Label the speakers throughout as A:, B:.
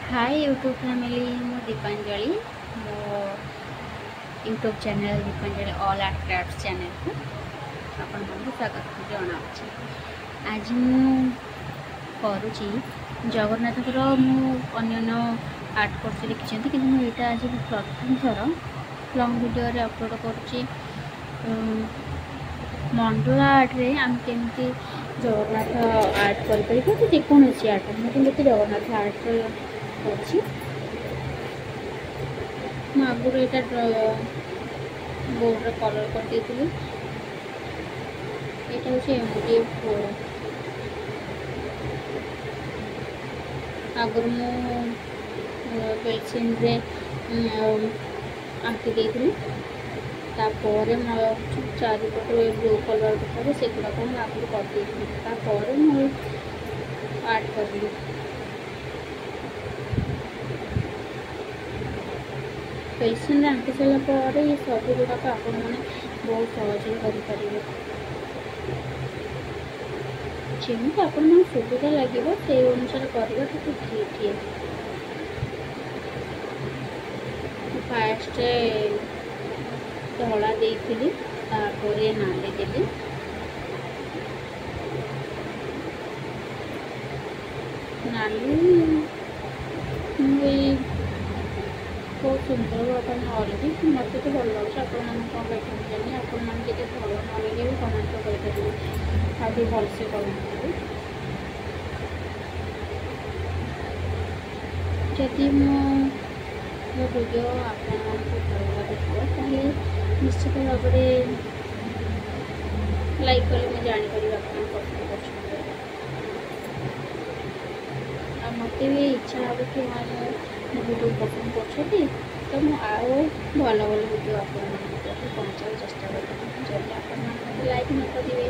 A: High YouTube family, ମୁଁ ଦୀପାଞ୍ଜଳି। ମୋ YouTube channel Dipanjali all art craft ଚ୍ୟାନେଲ୍କୁ ଆପଣମାନଙ୍କୁ ସ୍ୱାଗତ ଜଣାଉଛି। ଆଜି ମୁଁ କରୁଛି ଜଗନ୍ନାଥଙ୍କର। ମୁଁ ଅନ୍ୟାନ୍ୟ ଆର୍ଟ କରୁଛି ଦେଖିଛନ୍ତି, କିନ୍ତୁ ମୁଁ ଏଇଟା ଆଜି ପ୍ରଥମ ଥର ଲଙ୍ଗ୍ ଭିଡ଼ିଓରେ ଅପଲୋଡ଼ କରୁଛି। ମଣ୍ଡଳା ଆର୍ଟରେ ଆମେ କେମିତି ଜଗନ୍ନାଥ ଆର୍ଟ କରିପାରିବା କି ଯେକୌଣସି ଆର୍ଟ। ମୁଁ କିନ୍ତୁ ଜଗନ୍ନାଥ ଆର୍ଟ କରୁଛି। ମୁଁ ଆଗରୁ ଏଇଟା ବୋର୍ଡ଼ରେ କଲର୍ କରିଦେଇଥିଲି। ଏଇଟା ହେଉଛି ଏମ୍ ଡି ଏଫ୍ ବୋର୍ଡ଼। ଆଗରୁ ମୁଁ ପେନସିଲ୍ରେ ଆଙ୍କି ଦେଇଥିଲି। ତାପରେ ମୋ ଚାରିପଟୁ ଏ ବ୍ଲୁ କଲର୍ ଦେଖାଯାଏ, ସେଗୁଡ଼ାକ ମୁଁ ଆଗରୁ କରିଦେଇଥିଲି। ତାପରେ ମୁଁ ଆର୍ଟ କରିଲି। ପେନସିଲ୍ରେ ଆଙ୍କି ସାରିଲା ପରେ ଏ ସବୁ ଗୁଡ଼ାକ ଆପଣମାନେ ବହୁତ ସହଜରେ କରିପାରିବେ। ଯେମିତି ଆପଣମାନଙ୍କୁ ସୁବିଧା ଲାଗିବ, ସେଇ ଅନୁସାରେ କରିବା ଟିକେ ଠିକ୍। ଫାଷ୍ଟ ଧଳା ଦେଇଥିଲି, ତାପରେ ନାଲି ଦେଲି। ନାଲି ମୁଁ ଏଇ ବହୁତ ସୁନ୍ଦର ଭାବରେ କରିବି। ମୋତେ ତ ଭଲ ଲାଗୁଛି, ଆପଣମାନଙ୍କୁ କ'ଣ ଲାଗିବ ମୁଁ ଜାଣିନି। ଆପଣମାନେ ଯଦି ଭଲ ନ ଲାଗିବ ବି କମେଣ୍ଟ କରିପାରିବେ, ଆଉ ଟିକେ ଭଲସେ କରନ୍ତୁ। ଯଦି ମୁଁ ମୋ ଭିଡ଼ିଓ ଆପଣମାନଙ୍କୁ ଭଲ ଲାଗୁଥିବ, ତାହେଲେ ନିଶ୍ଚିତ ଭାବରେ ଲାଇକ୍ କଲେ ମୁଁ ଜାଣିପାରିବି ଆପଣ ପସନ୍ଦ କରୁଛନ୍ତି, ଆଉ ମୋତେ ବି ଇଚ୍ଛା ହେବ କି ହଁ, ମୁଁ ମୋ ଭିଡ଼ିଓ ପସନ୍ଦ କରୁଛନ୍ତି, ତ ମୁଁ ଆଉ ଭଲ ଭଲ ଭିଡ଼ିଓ ଆପଣମାନଙ୍କ ପାଖରେ ପହଞ୍ଚାଇବାକୁ ଚେଷ୍ଟା କରିବି। ଯଦି ଆପଣମାନେ ମୋତେ ଲାଇକ୍ ନ କରିବେ,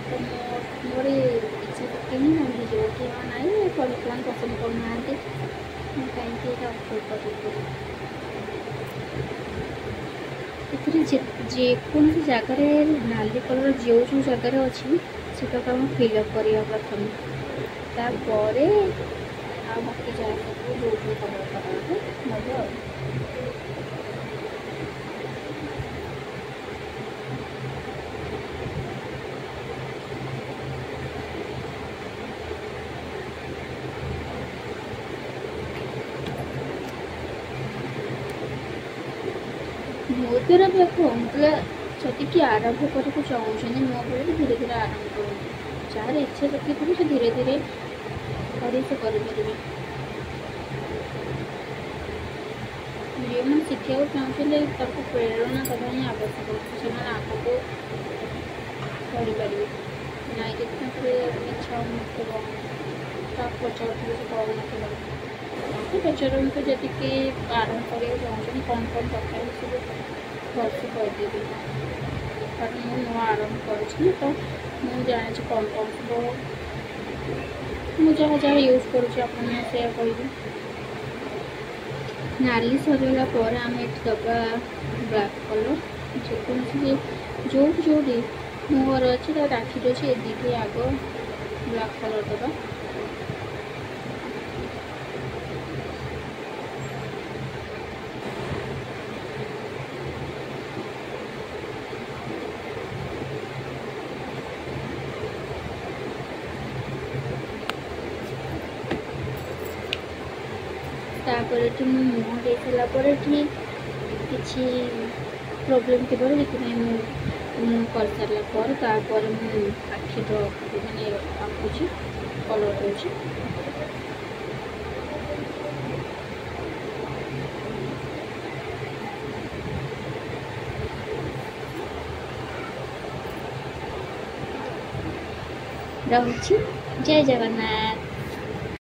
A: ତ ମୋ ମୋର ଇଚ୍ଛା ଶକ୍ତି ହିଁ ଭାଙ୍ଗିଯିବ କି ହଁ, ନାଇଁ, ଲୋକମାନେ ପସନ୍ଦ କରୁନାହାନ୍ତି, ମୁଁ କାହିଁକି ଏଇଟା ଅପଲୋଡ଼ କରିବି? ଏଥିରେ ଯେକୌଣସି ଜାଗାରେ ନାଲି କଲର୍ ଯେଉଁ ଯେଉଁ ଜାଗାରେ ଅଛି, ସେଟାକୁ ଆମେ ଫିଲ୍ଅପ୍ କରିବା ପ୍ରଥମେ। ତାପରେ ଆଉ ବାକି ଯାହା ସବୁ ଯେଉଁ ଯେଉଁ କଲର୍ କରାହବ ନେବ। ଆଉ ମୋ ଦ୍ୱାରା ବି ଆକୁ ହେଉନଥିଲା। ଯଦି କିଏ ଆରମ୍ଭ କରିବାକୁ ଚାହୁଁଛନ୍ତି, ମୋ ଭଳି ଧୀରେ ଧୀରେ ଆରମ୍ଭ କରନ୍ତୁ। ଯାହାର ଇଚ୍ଛା ଶକ୍ତି ଥିବ, ସେ ଧୀରେ ଧୀରେ କରି ସେ କରିପାରିବେ। ଯେଉଁମାନେ ଶିଖିବାକୁ ଚାହୁଁଛନ୍ତି, ତାଙ୍କୁ ପ୍ରେରଣା ଦେବା ହିଁ ଆବଶ୍ୟକ, ସେମାନେ ଆଗକୁ ବଢ଼ିପାରିବେ। ନାଇଁ, ଯଦି ତାଙ୍କର ଇଚ୍ଛା ହେଉନଥିବ, କାହାକୁ ପଚାରୁଥିବେ, ସେ କରୁନଥିବ, ତାଙ୍କୁ ପଚାରନ୍ତୁ। ଯଦି କିଏ ଆରମ୍ଭ କରିବାକୁ ଚାହୁଁଛନ୍ତି, କ'ଣ କ'ଣ ଦରକାର ସବୁ ଭଲସେ କହିଦେବି, କାରଣ ମୁଁ ନୂଆ ଆରମ୍ଭ କରୁଛି ନା, ତ ମୁଁ ଜାଣିଛି କ'ଣ କ'ଣ ସବୁ ମୁଁ ଯାହା ଯାହା ୟୁଜ୍ କରୁଛି, ଆପଣଙ୍କୁ ସେୟା କହିବି। ନାଲି ସରିଗଲା ପରେ ଆମେ ଏଠି ଦେବା ବ୍ଲାକ୍ କଲର୍। ଯେକୌଣସି ଯେଉଁଠି ଯେଉଁଠି ମୁହଁର ଅଛି, ତାର ଆଖିରେ ଅଛି, ଏ ଦୁଇଟି ଆଗ ବ୍ଲାକ୍ କଲର୍ ଦେବା। ତାପରେ ଏଠି ମୁଁ ମୁହଁ ଦେଇ ସାରିଲା ପରେ ଏଠି କିଛି ପ୍ରୋବ୍ଲେମ୍ ଥିବାରୁ ସେଥିପାଇଁ ମୁଁ ମୁଁ କରିସାରିଲା ପରେ ତାପରେ ମୁଁ ଆଖି ଡ୍ର ମାନେ ଆଙ୍କୁଛି, କଲର୍ ଦେଉଛି। ରହୁଛି, ଜୟ ଜଗନ୍ନାଥ।